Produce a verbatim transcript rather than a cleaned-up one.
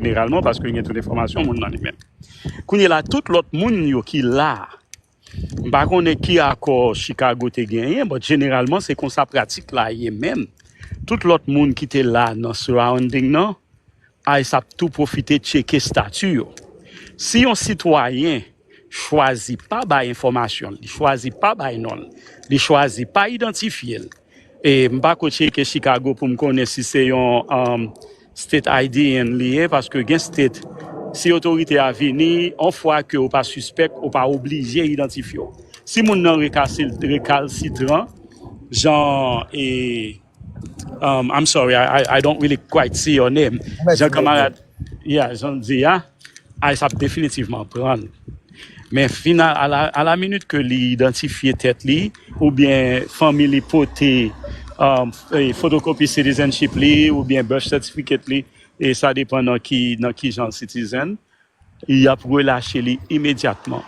jeneralman, paske l gen tout enfòmasyon moun nan li menm. Kounye la, tout lòt moun yo ki la, m pa konnen ki akò Chicago te genyen, but jeneralman, se konsa pratik la ye menm. Tout lòt moun ki te la nan surrounding nan, ICE ap tou pwofite tcheke stati yo. Si yon sitwayen chwazi pa bay enfòmasyon, li chwazi pa bay non l, li chwazi pa idantifye l, e m pa ko tcheke Chicago pou m konnen si se yon um, state I D N li ye, paske gen state, si otorite a vini, yon fwa ke ou pa sispèk, ou pa oblije idantifye w. Si moun nan rekasi- rekalsitran, jan e um, I'm sorry, I, I, I don't really quite see your name. Jan kanmarad, yeah, jan di a, ICE ap definitivman pran l. Men final, a la, a la minit ke li idantifye tèt li, oubyen fanmi li pote um, fotokopi citizenship li, oubyen birth certificate li, e sa depan nan ki, nan ki jan citizen, y ap relache li imedyatman.